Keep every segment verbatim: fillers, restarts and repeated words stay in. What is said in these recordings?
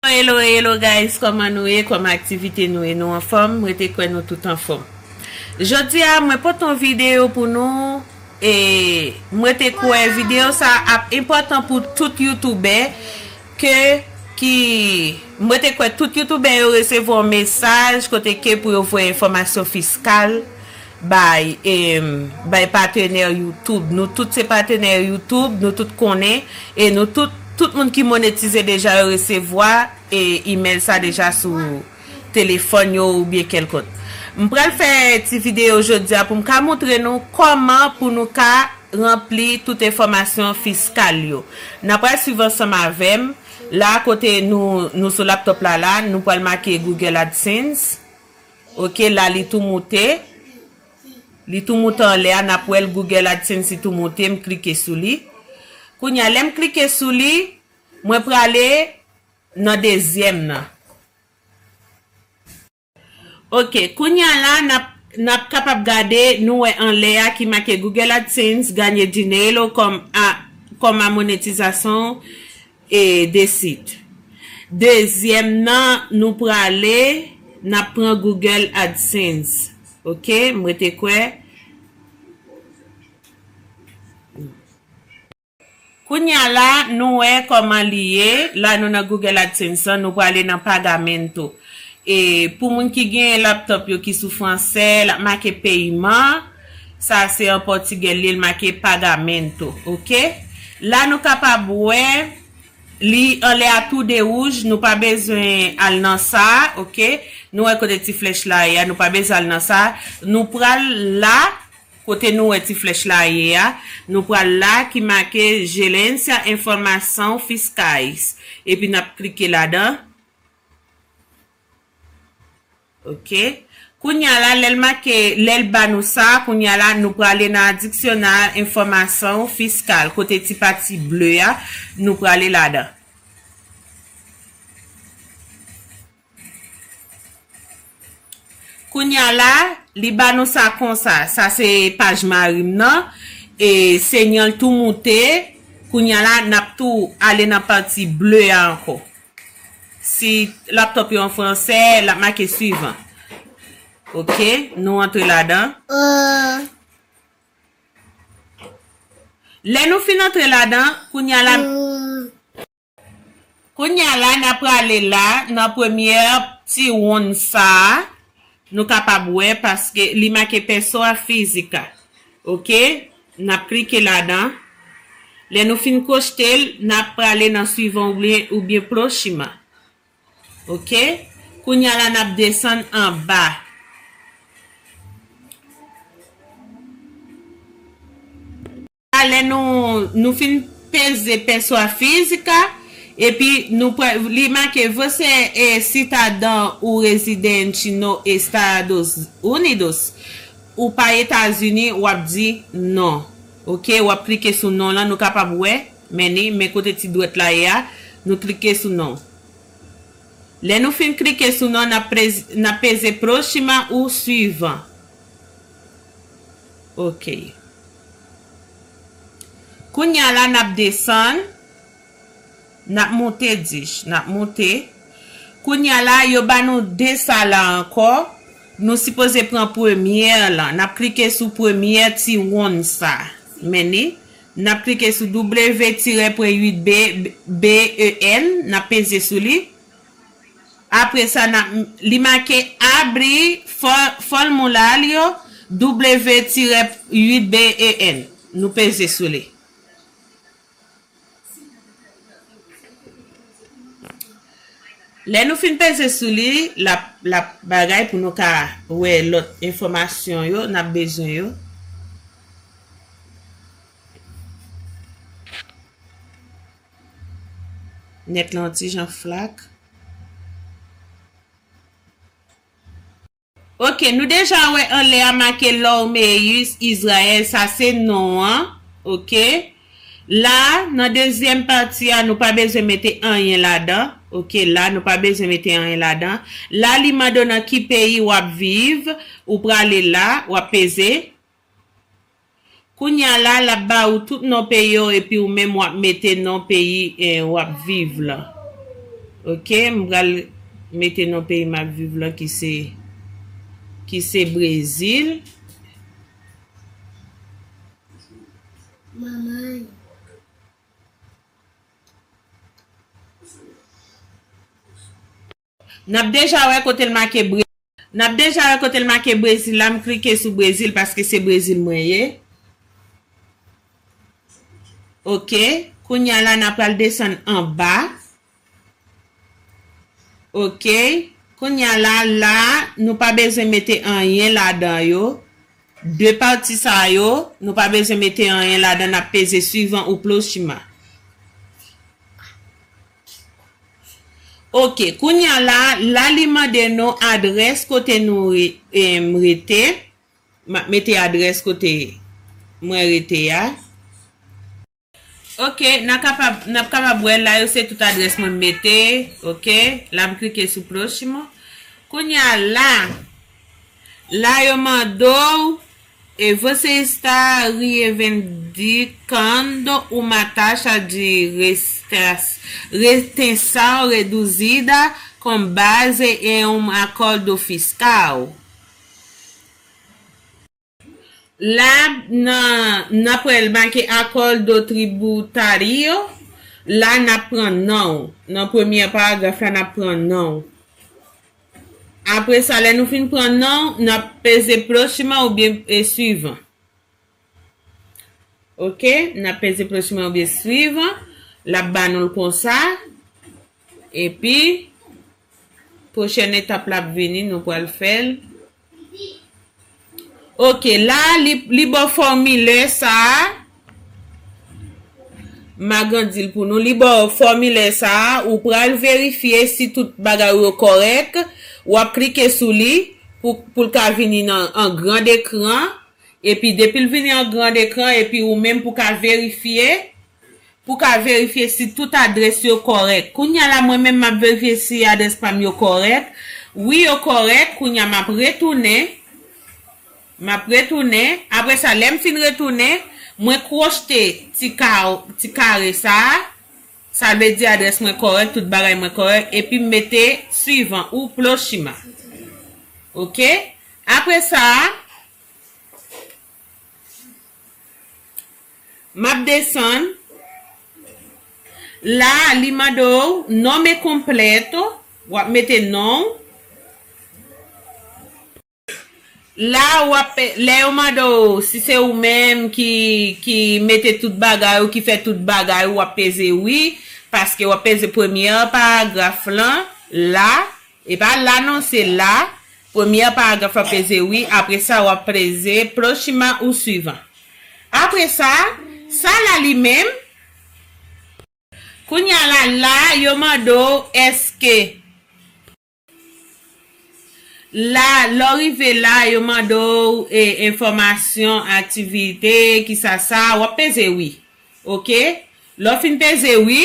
Hello, hello guys, kòman nou ye? Kòman aktivite nou ye? Nou anfòm? Mwen te kwè nou tout anfòm. Jodi a, mwen pote yon videyo pou nou, e mwen te kwè videyo sa ap enpòtan pou tout youtubè ke, ki, mwen te kwè tout youtubè yo resevwa yon mesaj kote ke pou yo voye enfòmasyon fiskal bay, em, bay patenè YouTube. Nou tout se patenè YouTube, nou tout konnen, e nou tout, tout moun ki monetize deja yo resevwa, e, imèl sa deja sou telefòn yo oubyen kèlkont. M pral fè ti videyo jodi a pou m ka montre nou kòman pou nou ka ranpli tout enfòmasyon fiskal yo. N a pral swiv ansanm avè m. La, kote nou, nou sou laptop la, la, nou pral make Google AdSense. Ok, la, li tou moute. Li tou moute anlè a, n ap wè l Google AdSense, li tou moute, m klike sou li. Kounye a, lè m klike sou li, mwen prale nan dezyèm nan. Ok, kounye a la, n ap, n ap kapab gade, nou wè anlè a ki make Google AdSense, ganye dinero kòm a, kòm a monetizasyon, e, de sit. Dezyèm nan, nou prale, n ap pran Google AdSense. Ok, m rete kwè. Kounye a la, nou wè kòman li ye. La, nou nan Google AdSense lan, nou prale nan pagamento. E pou moun ki gen laptop yo ki sou fransè, l ap make peyman. Sa se an pòtigè, li l make pagamento, ok? La, nou kapab wè, li anlè a tou de wouj, nou pa bezwen al nan sa, ok? Nou wè kote ti flèch la ye a, nou pa bezwen al nan sa. Nou pral la, kote nou wè ti flèch la ye a, nou pral la ki make Gerencia Informação Fiscais. Epi n ap klike ladan. Ok. Kounye a la, lè l make, lè l ba nou sa, kounye a la, nou prale nan Adicionar Informação Fiscal, kote ti pati ble a, nou prale ladan. Kounye a la, li ba nou sa konsa. Sa se paj mari m nan. E senyan l tou moute. Kounye a la, n ap tou ale nan pati ble a ankò. Si laptop yo an fransè, l ap make suivant. Ok, nou antre ladan. Lè nou fin antre ladan, kounye a la, kounye a la, n ap prale la, nan premyè ti wonn sa a, nou kapab wè, paske li make pessoa física. Ok? N ap klike ladan. Lè nou fin kochte l, n ap prale nan suivant oubyen, oubyen próxima. Ok? Kounye a la, n ap desann anba. Lè nou, nou fin peze pessoa física, epi nou pran, li make você é cidadão ou residente nos Estados Unidos, ou pa Etazini, w ap di non. Ok, w ap klike sou non lan, nou kapab wè, men ni, men kote ti dwèt la ye a, nou klike sou non. Lè nou fin klike sou non, n ap prez-, n ap peze próxima ou suivant. Ok. Kounye a la, n ap desann. N ap moute, dij. N ap moute. Kounye a la, yo ba nou de sa la ankò. Nou sipoze pran premyè lan. N ap klike sou premyè ti wonn sa. Men ni. N ap klike sou W tirè pwen uit B, B E N. N ap peze sou li. Apre sa, n ap, li make abrir fò-, formulário W tirè uit B E N. Nou peze sou li. Lè nou fin peze sou li, l ap, l ap bagay pou nou ka wè lòt enfòmasyon yo n ap bezwen yo. Nèt lan yon ti jan flak. Ok, nou deja wè anlè a make Lormeius Israel, sa se non an. Ok. La, nan dezyèm pati a, nou pa bezwen mete anyen ladan. Ok, la, nou pa bezwen mete anyen ladan. La, li mande w nan ki peyi w ap viv, ou prale la, w ap peze. Kounye a la, l ap ba ou tout non peyi yo, epi ou menm w ap mete non peyi, eh, w ap viv lan. Ok, m pral mete non peyi m ap viv lan ki se, ki se Brezil. Manman. N ap deja wè kote l make Bre-, n ap deja wè kote l make Brezil la, m klike sou Brezil paske se Brezil mwen ye. Ok, kounye a la n ap pral desann anba. Ok, kounye a la, la, nou pa bezwen mete anyen ladan yo. De pati sa yo, nou pa bezwen mete anyen ladan, n ap peze suivant ou próxima. Ok, kounye a la, la li mande nou adrès kote nou re-, em, rete. M ap mete adrès kote mwen rete a. Ok, n a kapab, n ap kapab wè la yo se tout adrès mwen mete. Ok, la m klike sou próximo. Kounye a la, la yo mande w, e você está reivindicando uma taxa de restas-, retenção reduzida com base em um acordo fiscal. La, nan, n ap wè l make acordo tributário. La, n ap pran non. Nan premye paragraf la, n ap pran non. Apre sa, lè nou fin pran non, n ap peze próxima oubyen, e, suivant. Ok, n ap peze próxima oubyen suivant. L ap ba nou l konsa. Epi, pwochèn etap la ap vini, nou pral fè l. Ok, la, li, li ba w fòmilè sa a. M agrandi l pou nou. Li ba w fòmilè sa a. Ou pral verifye si tout bagay ou yo kòrèk. W ap klike sou li pou, pou l ka vini nan, an grand ekran. Epi, depi l vini an grand ekran, epi ou menm pou ka verifye, pou ka verifye si tout adrès yo kòrèk. Kounye a la, mwen menm, m ap verifye si adrès pa m yo kòrèk. Wi, yo kòrèk. Kounye a, m ap retounen. M ap retounen. Apre sa, lè m fin retounen, mwen kwochte ti ka-, ti kare sa a. Sa vle di adrès mwen kòrèk, tout bagay mwen kòrèk. Epi m mete suivant ou próxima. Ok? Apre sa, m ap desann. La, li mande w nome completo. W ap mete non w. La, w ap pe-, lè yo mande w si se ou menm ki, ki mete tout bagay ou, ki fè tout bagay, w ap peze wi, paske w ap peze premye paragraf lan, la, e pa la non, se la. Premye paragraf la peze wi, apre sa w ap peze próxima ou suivant. Apre sa, sa la li menm, kounye a la, la, yo mande w èske. La, lè w rive la, yo mande w, e, enfòmasyon, aktivite, kisa sa, w ap peze wi. Ok? Lè w fin peze wi,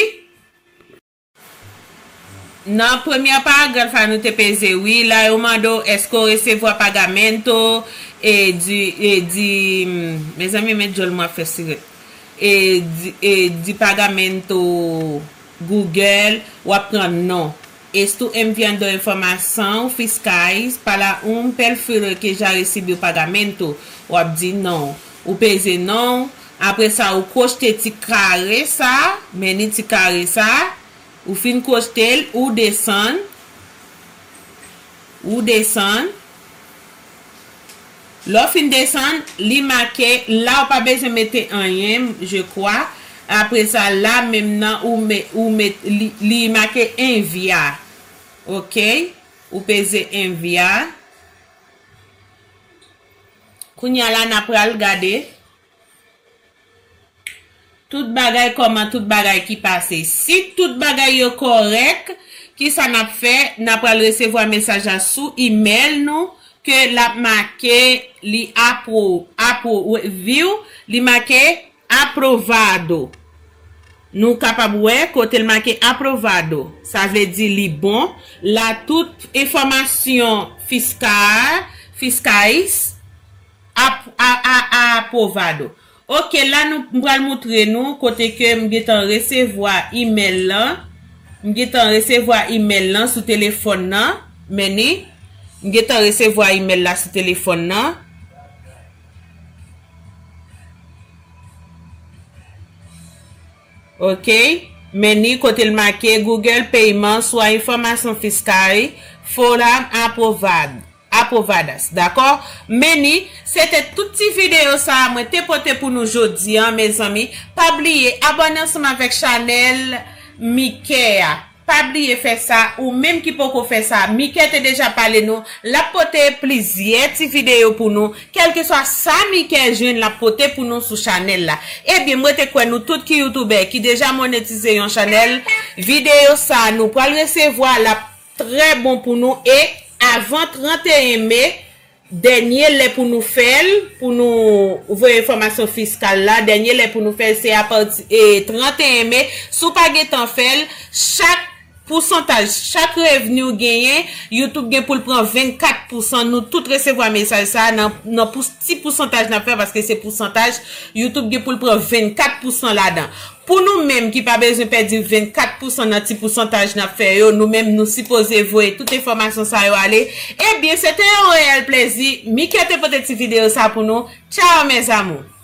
nan premye paragraf la nou te peze wi, la yo mande w èske w resevwa pagamento, e di, e di, hmm, mezanmi, men djòl mwen ap fè sirèt. E di, e di pagamento Google, w ap pran non. Estou enviando informação fiscais para um perfil que já recebeu pagamento? W ap di non. Ou peze non. Apre sa, ou kwochte ti kare sa, mennen ti kare sa. Ou fin kwochte l, ou desann. Ou desann. Lè w fin desann, li make, la w pa bezwen mete anyen, je crois. Apre sa, la menm nan, ou met, ou met, li, li make envia. Ok? Ou peze envia. Kounye a la, n a pral gade. Tout bagay, kòman tout bagay ki pase. Si tout bagay yo kòrèk, kisa n ap fè? N a pral resevwa mesaj la sou imèl nou ke l ap make li apwo-, apwo-, view, li make aprovado. Nou kapab wè kote l make aprovado. Sa vle di li bon. La tout enfòmasyon fiskal, fiscais, ap-, a, a, a, aprovado. Ok, la nou, m pral moutre nou kote ke m gentan resevwa imèl lan. M gentan resevwa imèl lan sou telefòn nan. Men ni, m gentan resevwa imèl la sou telefòn nan. Ok. Men ni kote l make Google Payment swa enfòmasyon fiskal, Forum Approval. Aprovadas, dakò? Men ni, se te tout ti videyo sa a mwen te pote pou nou jodi a, mezanmi. Pa bliye abòne ansanm avèk chanèl Mike a. Pa bliye fè sa, ou menm ki poko fè sa. Mike te deja pale nou, l ap pote plizyè ti videyo pou nou. Kèlkeswa sa Mike jwenn, l ap pote pou nou sou chanèl la. Ebyen, mwen te kwè nou tout ki youtubè ki deja monetize yon chanèl, videyo sa a nou pral resevwa, l ap trè bon pou nou. E avan tranteyen me, dènye lè pou nou fè l, pou nou voye enfòmasyon fiskal la, dènye lè pou nou fè l, se apati e tranteyen me. Si w pa gentan fè l, chak pousantaj, chak revni w genyen, YouTube gen pou l pran vennkat pousan. Nou tout resevwa mesaj sa a nan, nan pou, ti pousantaj n ap fè, paske se pousantaj. YouTube gen pou l pran vennkat pousan ladan. Pou nou menm ki pa bezwen pèdi vennkat pousan nan ti pousantaj n ap fè yo, nou menm nou sipoze voye tout enfòmasyon sa yo ale. Ebyen, se te yon reyèl plezi. Mike te pote ti videyo sa pou nou. Tchao, mes amours.